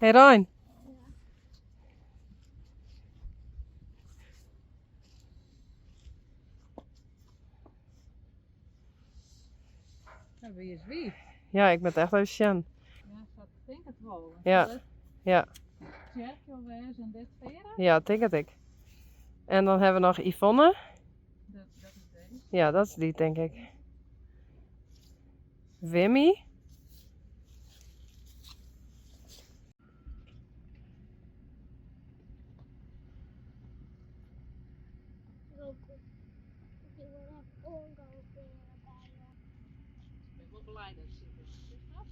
Hey Rein. Ja, wie is wie? Ja, ik moat echt even sjen. Ja, dat tink it wol. Ja. Ja. Tjerkje wêze en dit Vera? Ja, tink it ek. En dan hawwe we noch Yvonne. Dat is deze. Ja, dat is dy, tink ik. Wimmy. Ik ben wol blij dat se der is. Is dat?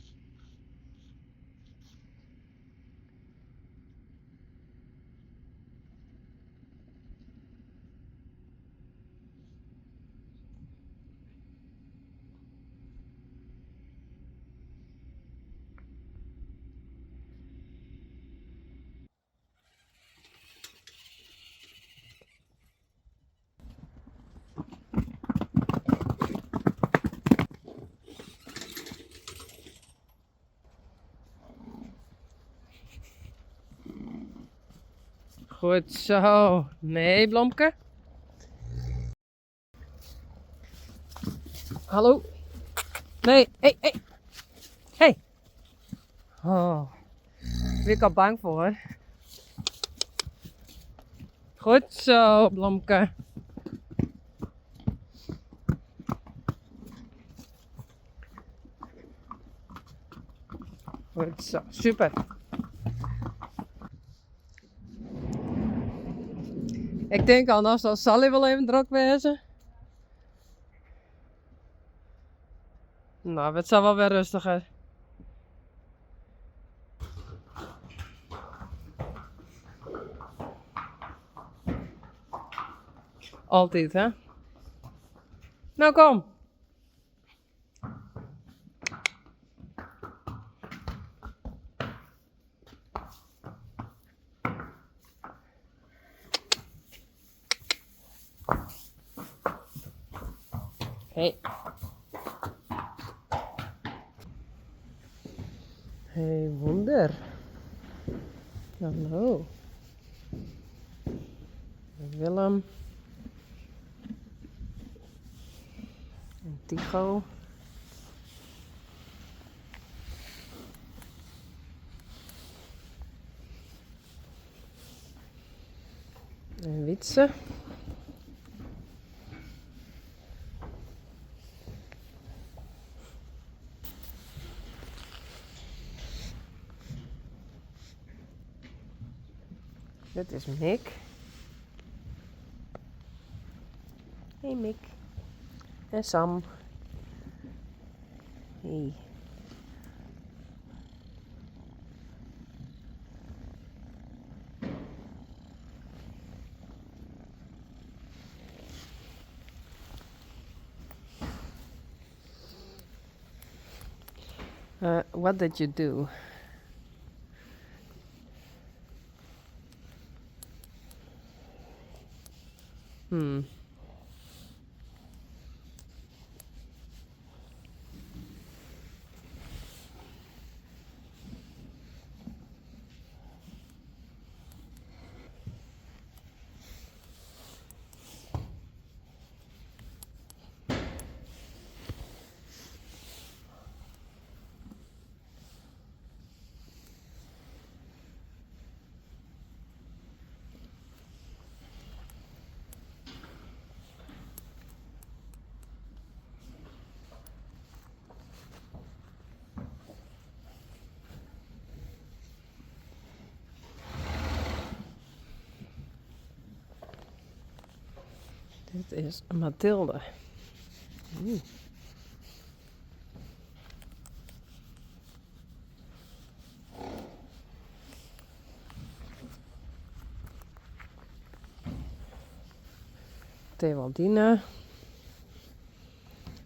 Goed zo. Nee, Blomke. Hallo. Nee, hey, hey. Hey. Oh. Ben ik al bang voor. Goed zo, Blomke. Goed zo, super. Ik tink al, no sil Sally wol even drok wêze. No, it sil wol wer rêstiger. Altyd, hè? No, kom. Hey. Hey, wûnder. Hallo. Willem. En Tycho. En Wietse. Dit is Mick. Hey Mick. En Sam. Hey. What did you do? Dit is Mathilde. Oeh. Thewaldine.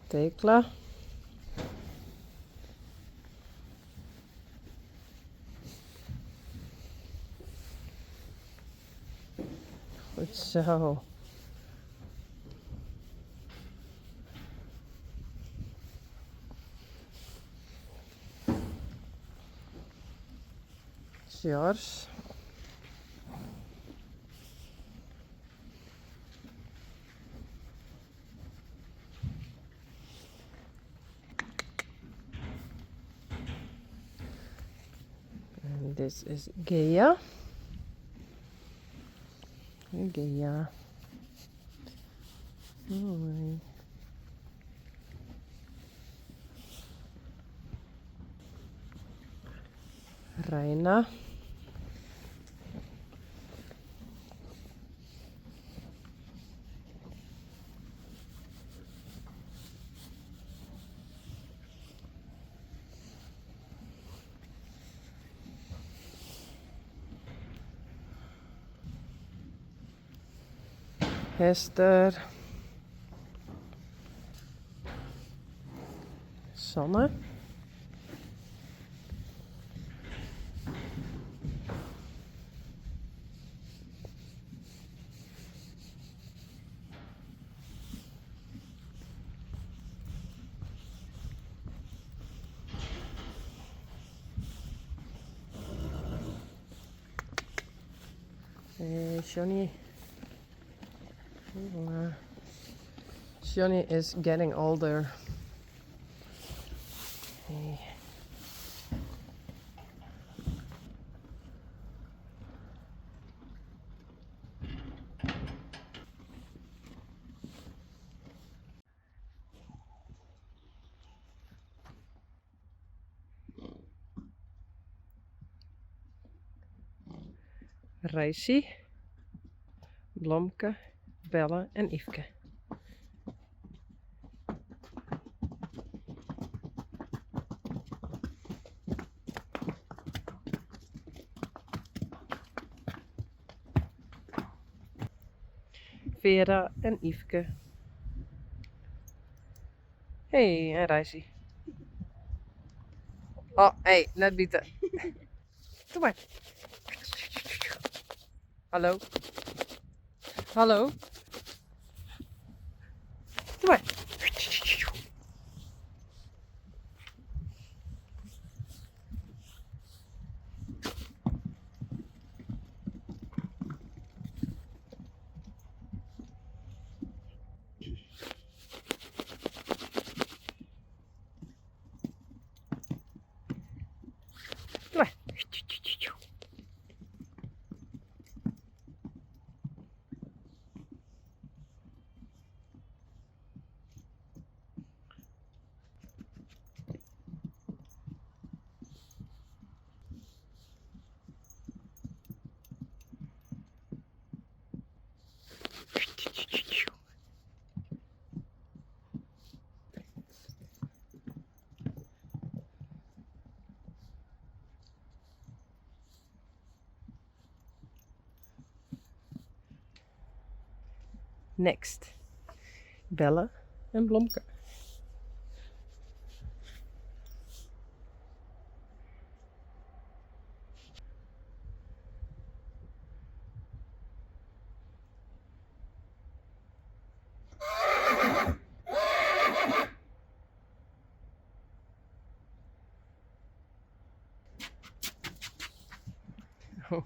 Thekla. Goed zo. Sjors. And this is Gea. Hey Gea. Hoi. Reina. Hester. Sanne. Hey, Johnny. Johnny is getting older. Hey. Reisy, Blomke, Belle en Yfke. Vera en Yfke. Hey, en Reisy. Oh, hey, net bite. Doe mar. Hallo. Hallo. Doe mar. Doe mar. Next. Belle en Blomke. Oh.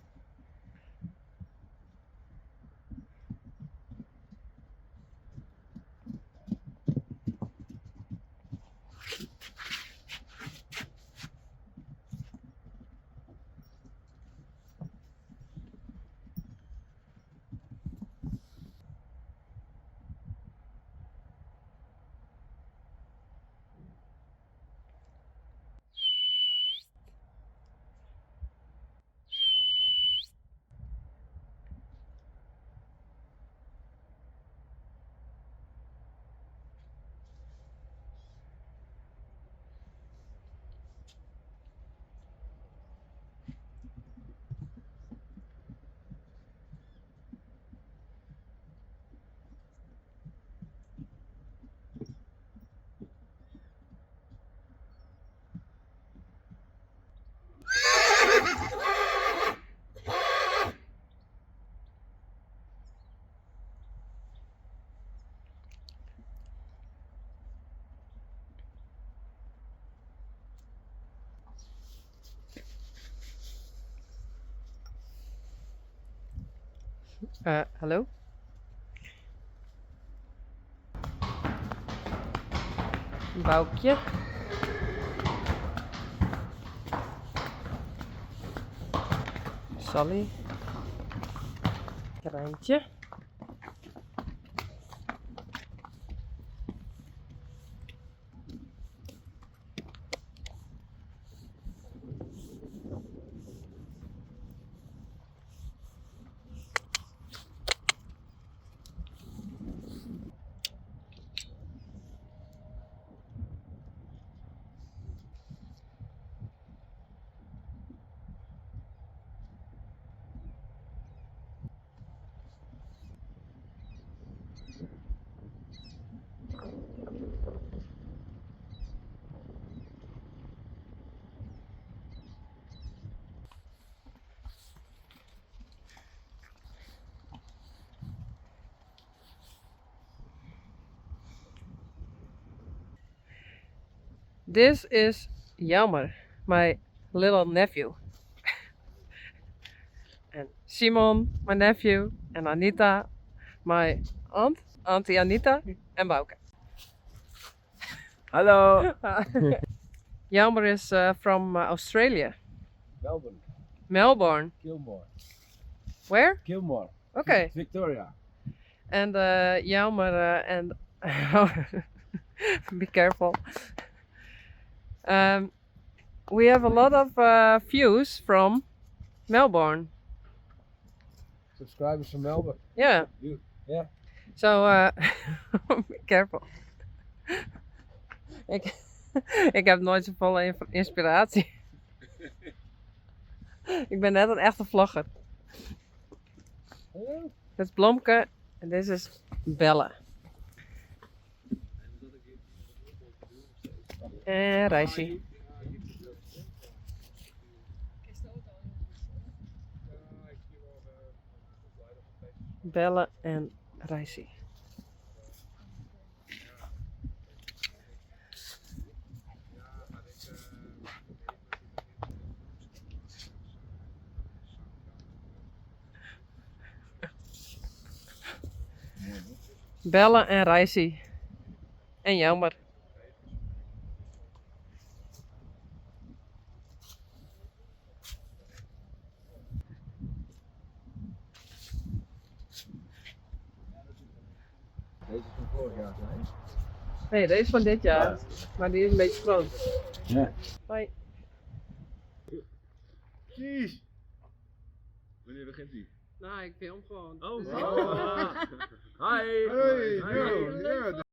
Hallo? Boukje. Sally. Kraantje. This is Jelmer, my little nephew. And Simon, my nephew, and Anita, my aunt, Auntie Anita, and Bouke. Hallo. Jelmer is from Australia. Melbourne. Melbourne. Kilmore. Where? Kilmore. Okay. Victoria. And Jelmer and be careful. We have a lot of views from Melbourne. Subscribers from Melbourne. Yeah. You, yeah. So be careful. Ik heb nooit zo'n volle inspiratie. Ik ben net een echte vlogger. Hallo. Dit is Blomke en dit is Belle. En Reisje. Belle en Reisje. Belle en Reisje. En Jelmer. Deze is van vorig jaar, hè? Nee, deze is van dit jaar. Maar die is een beetje groot. Ja. Hoi. Jeez. Wanneer begint die? Nou, ik film gewoon. Oh. Hi. Hey, yo, ja.